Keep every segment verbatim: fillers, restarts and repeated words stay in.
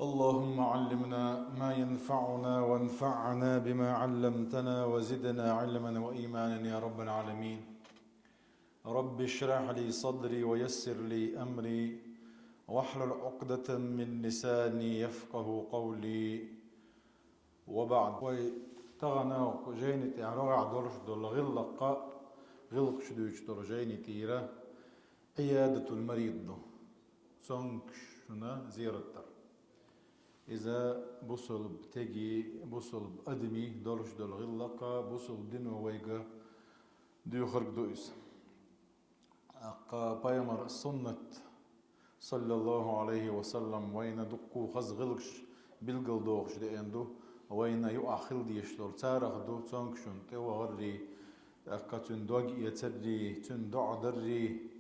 اللهم علمنا ما ينفعنا وانفعنا بما علمتنا وزدنا علما وإيمانا يا رب العالمين. رب اشرح لي صدري ويسر لي أمري واحلل عقدة من لساني يفقه قولي. وبعد. Вай тахана жайни тӀехьа рогӀехь долуш долу гӀиллакх, гӀиллакхаш дуьйцуш долу жайни тӀера Ӏиядатул марид ду. Цомгушна зерат дар. Иза бусалба теги, бусалба адамий долуш долу гӀиллакх, бусалба дино вайга дуьйхург ду иза. ТӀаккха пайхамар суннат, саллаллаху Ӏалайхи ва саллам, вайна дуккха хаза гӀиллакхаш билгалдохуш деана ду, вайна юкъахь хила дезаш долу царах ду, цомгушна тӀевахаррий, тӀаккха цуьнан дог эцаррий, цуьнан доӀа даррий,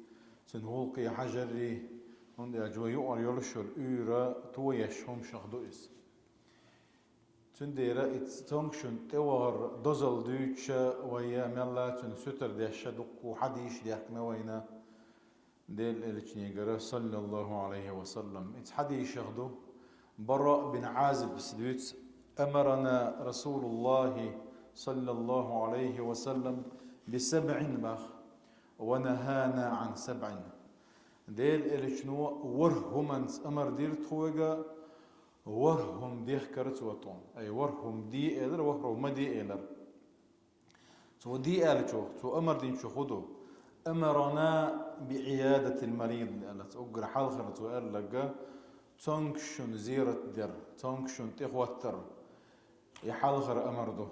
цуьнан гӀуллакхе хьажаррий, хӀунда аьлча вай юкъара йолуш йолу уьйра тоеш хӀумашах ду иза. Цундела и цомгушна тӀевахар дозалла дуьйцуша вай мелла цуьнан сутара деш дуккха хьадисаш даьхкина вайна Делан Элчанегара, саллаллаху Ӏалайхи ва саллам. Иза хьадисех ду, Бараъ бин Ӏазибас дуьйцу: «Амарана Расулуллахи, саллаллаху Ӏалайхи ва саллам, би сабъин бах, ва нахана Ӏан сабъин». Делан Элчано ворхӀ хӀуманца амар дира тхоьга, ворхӀ хӀума дехкара цо тхуна. Ай, ворхӀ хӀума де элира, ворхӀ хӀума ма де элира. Цо де аьллачух, цо амар динчух хӀун ду? «Амарана би Ӏиядатил марид», аьлла, уггар хьалхара цо аьлларг, цомгушна зерат дар, цомгушна тӀехӀоттар. И хьалхара амар ду.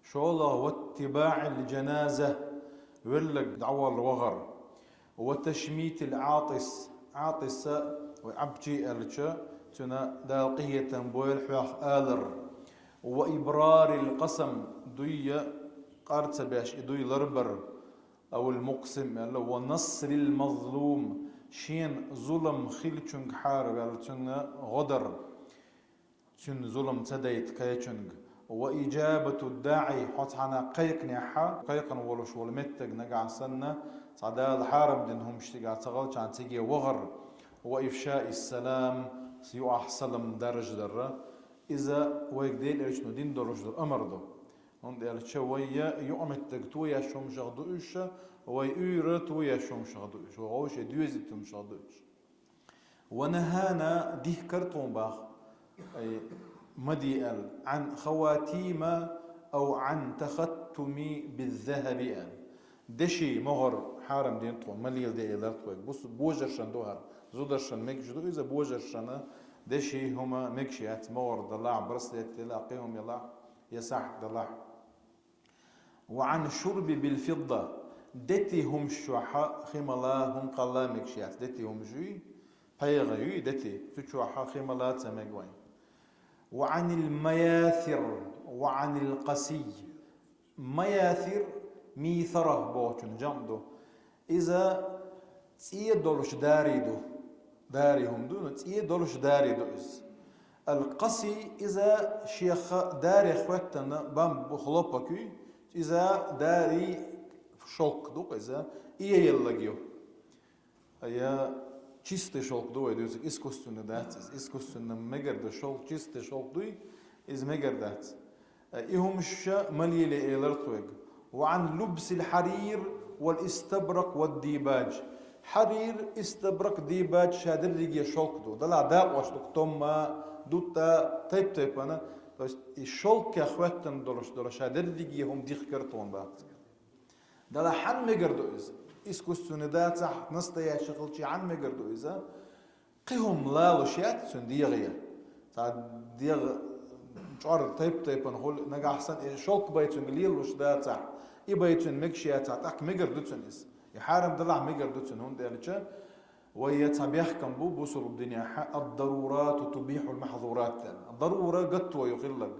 ШолгӀа: «ва иттибаӀил жаназа», велларг дӀавалла вахар. «Ва ташмитил Ӏатис», Ӏатиса, вай Ӏабчи аьлча, цуьнан Дала къинхетам бойла хьох алар. «Ва ибрарил къасам», дуй къар ца беш, и дуй ларбар, «авил мукъсим» аьлла, «ва насрил мазлум», шена зулам хиллачуьнга хьараваьлла, цуьнан гӀо дар. Цуьнан зулам ца дайта кхечуьнга. «Ва иджабату ддаӀи», хьо цхьана кхайкхинехь, кхайкхина волуш волу меттиг нагахь санна, цхьа Дала хьарам дина хӀумаш цигахь ца хилчахьана циге вахар. «Ва ифшаис салам», юкъахь салам даржадар. Иза вайга Делан Элчано дина долуш долу амар ду. ХӀунда аьлча вай юкъаметтиг тоеш хӀумашах ду уьш, вай уьйра тоеш хӀумашах ду уьш, вай вовшийн доьзийта хӀумашах ду уьш. «Ва нахана», дихкар тхуна бах, ай, ма де аьлла, «Ӏан хаватима ав Ӏан тахаттуми биззахаби», аьлла. Деши могӀар хьарам дина тхуна, ма леладе элира тхоьга. Бус-, божаршна ду хӀара. Зударшна мегаш ду иза, божаршна деши хӀума мегаш яц, могӀар далахь, браслет делахь, кхин хӀума елахь, я сахьт далахь. «Ва Ӏан шурби бил фидда». Дети хӀумаш чохь хи мала, хӀума кхалла мегаш яц. Дети хӀумаш юй, пхьегӀа юй дети, цу чохь хи мала ца мега вайн. «Ва Ӏанил маясир, ва Ӏанил къасий». Маясир, мийсара бохучун жамӀ ду. Иза цӀе долуш дарий ду. Дарий хӀума ду, но цӀе долуш дарий ду иза. Ал-къасий, иза шех даре хӀоьттина бамбу хлопок юй, иза дарий шелк ду иза, иеллаг ю. Я чистый шелк ду вай дуьйцург, искусственный дац иза. Искусственный мегар ду шелк, чистый шелк дуй, иза мегар дац. И хӀумаш ма лелае элира тхоьга. «Ва Ӏан лубсил хьарир вал истабракъ вад дибадж». Хьарир, истабракъ, дибадж ша дерриге шелк ду. Далахь дакъош ду, томма, дутта, тайп-тайпана. То есть и шелкех хӀоьттина долуш долу ша дерриге хӀума дихкар тхуна бац. Далахь хьан мегар ду иза? Искусственный дацахь, настоящий хилчий хьан мегар ду иза? Кхин хӀума лалуш яц цуьнан дегӀе. Цхьа дегӀ чӀор тайп-тайпана хуьлу, нагахь санна и шелк байцуьнга лелалуш дацахь, и байцуьнга мегаш яцахь, тӀаккха мегар ду цуьнан иза. И хьарам далахь мегар ду цуьнан, хӀунда аьлча вай я цхьа бехкам бу бусулба динехь: «Ад-дарурату тубихьул махьзурат», аьлла. Дарура гатто ю хилларг.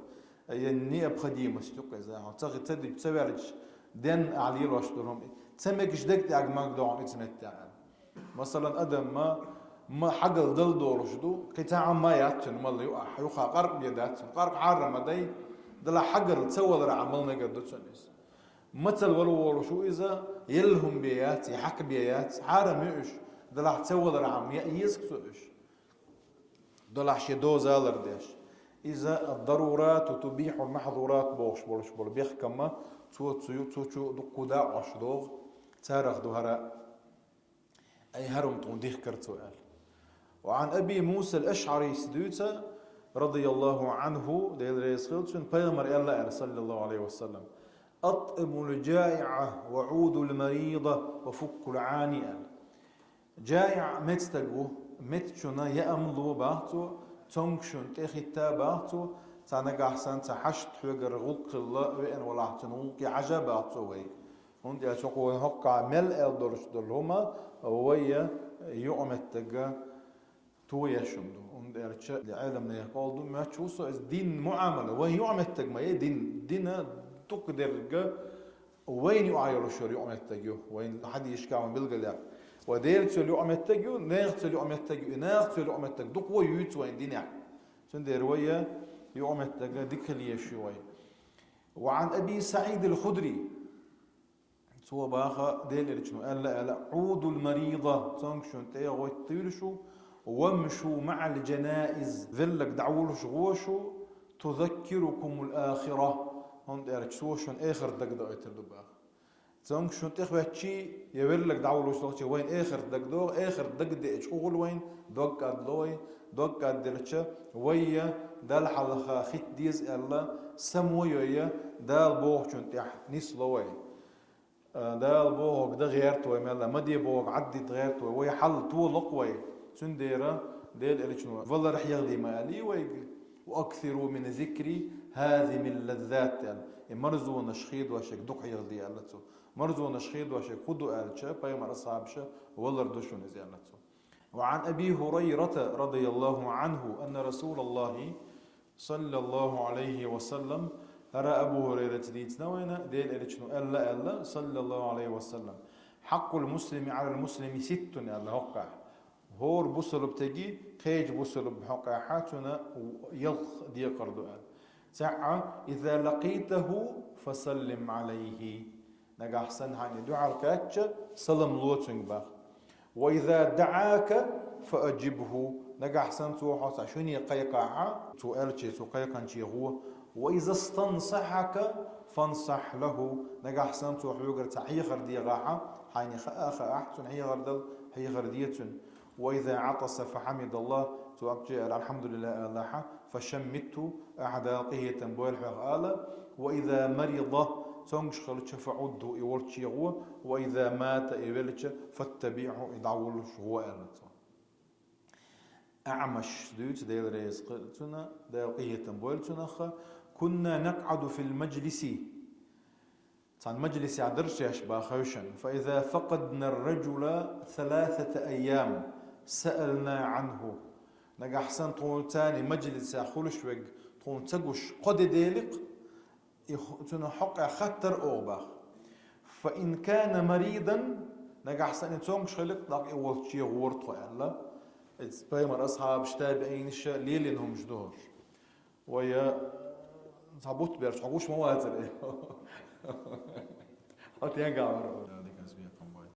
Я необходимость ю иза. Хьо ца хи-, ца дича, ца ваьлча, ден ахь лелош долу хӀума. Ца мегаш дерг тӀехь мага догӀу иза меттехь. Масалан, адам ма, ма хьагал дала долуш ду, кхин цхьа Ӏамма яц цуьнан мала юкъахь, юха къаркъа бен дац цуьнан. Къаркъа хьарам ма дай, далахь хьагал ца валарахь мала мегар ду цуьнан иза. Мацалла вала волуш ву иза, елла хӀума бен яц, я хьакха бен яц, хьарам ю уьш, далахь ца валарахь ма яа еза цо уьш. Делахь шен дозалар деш. Иза «الضرورات تبيح المحظورات» бохуш болуш болу бехкамма, цо цу ю-, цу чу дуккха дакъош догӀу, царах ду хӀара, ай хӀара хӀума тхуна дихкар цо аьлла. وعن أبي موسى الأشعري дуьйцу, رضي الله عنه, Дела реза хила цунна, пайхамар аьлла аьлла, صلى الله عليه وسلم: «أطعموا الجائع وعودوا المريض وفكوا العاني», аьлла. ДжаиӀ меца стаг ву, мецачунна яа ло бах цо, цомгушчунна тӀе хӀитта бах цо, цхьа нагахь санна цхьа хьашт хьоьгара гӀуллакх хилла веана валахь, цуьнан гӀуллакхе хьажа бах цо вайга. ХӀунда аьлча хӀокху вайн хӀоккхахь мел аьлла долуш долу хӀума вай юкъаметтиг тоеш хӀума ду. ХӀунда аьлча Ӏеламнаха къовла ду моьттуш ву со, иза дин муӀамала, вайн юкъаметтиг ма ю дин, дина дукха дерг вайна юкъахь йолуш йолу юкъаметтиг ю, вайн хьадисашкахь вайна билгалъяьккхина. Вай Делаца йолу юкъаметтиг ю, нахаца йолу юкъаметтиг ю, и нахаца йолу юкъаметтиг дукха юьйцу вайн динехь. Цундела вай юкъаметтиг дика хила езаш ю вай. وعن أبي سعيد الخدري. Цо баха, Делан Элчано аьлла аьлла: «عودوا المريض», цомгушчунна тӀе гӀоттийла шу, «وامشوا مع الجنائز», велларг дӀавуллуш гӀо шу, «تذكركم الآخرة», хӀунда аьлча цо шуна эхарт дагадоуьйтур ду баха. Цомгушчунна тӀе хоьттича я велларг дӀавуллуш лохча вайна эхарт дагадогӀу, эхарт дагадеача къугӀула вайн дог кӀадло вай, дог кӀадделча вай я Далла хьалха хӀитта деза аьлла, само йой я Дала бохучунна тӀехь нисло вай. Дала бохург дан гӀерта вай мел а, ма де бохург Ӏаддита гӀерта вай, вай хьал толакх вай. Цундела Делан Элчано валар хьехаде ма аьллий вайга: «وأكثروا من ذكر هاذم اللذات», аьлла. И марзонаш хедош ерг дукха хьехаде аьлла цо. Марзонаш хедош ерг хӀун ду аьлча, пайхамар асхьабаша валар ду шуна иза аьлла цо. وعن أبي هريرة رضي الله عنه أن رسول الله صلى الله عليه وسلم, хӀара Абу ХӀурайрата дийцина вайна, Делан Элчано аьлла аьлла, صلى الله عليه وسلم: «حق المسلم على المسلم ست», аьлла хӀокхахь. ХӀора бусалба стеган кхечу бусалба стеган хьокъехь цуьнан ялх декхар ду аьлла. ЦаӀ: «إذا لقيته فسلم عليه». Нагахь санна хьайна дуьхьал кхаьчча, салам ло цуьнга бах. «وإذا دعاك فأجبه». Нагахь санна цо хьо цхьа шуьне кхайкхахь, цо аьллаче, цо кхайкхинче гӀо. «وإذا استنصحك فانصح له». Нагахь санна цо хьоьгара цхьа хьехар дехахь, хьайна хаа а хаахь, цунна хьехар дала, хьехар де цуьнан. «وإذا عطس فحمد الله», цо апче аьлла, «الحمد لله» алахь, «فشمته», ахьа Дала къинхетам бойла хьох ала, «وإذا مرض», цомгуш хилча, «فعده», и волче гӀо, «وإذا مات», и велча, «فاتبعه», и дӀавуллуш гӀо аьлла цо. АӀмаш дуьйцу, Дела реза хила цунна, Дала къинхетам бойла цунах: «كنا نقعد في المجلس». Цхьана мажлисехь дара шаьш бах хевшина. «فإذا فقدنا الرجل ثلاثة أيام سألنا عنه». Нагахь санна тхуна царна мажлисехь хуьлуш верг тхуна ца гуш кхо де деликъ, и ху-, цуьнан хьокъехь хаттар оха бах. «فإن كان مريضا», нагахь санна и цомгуш хиликъ, тӀаккха и волче гӀора тхо аьлла. Иза пайхамар асхьабаш, табиӀинаша лелийна хӀумаш ду хӀорш. Вай, э, цхьа бутт берш хьо гуш ма вацара. Хьо тенга вара.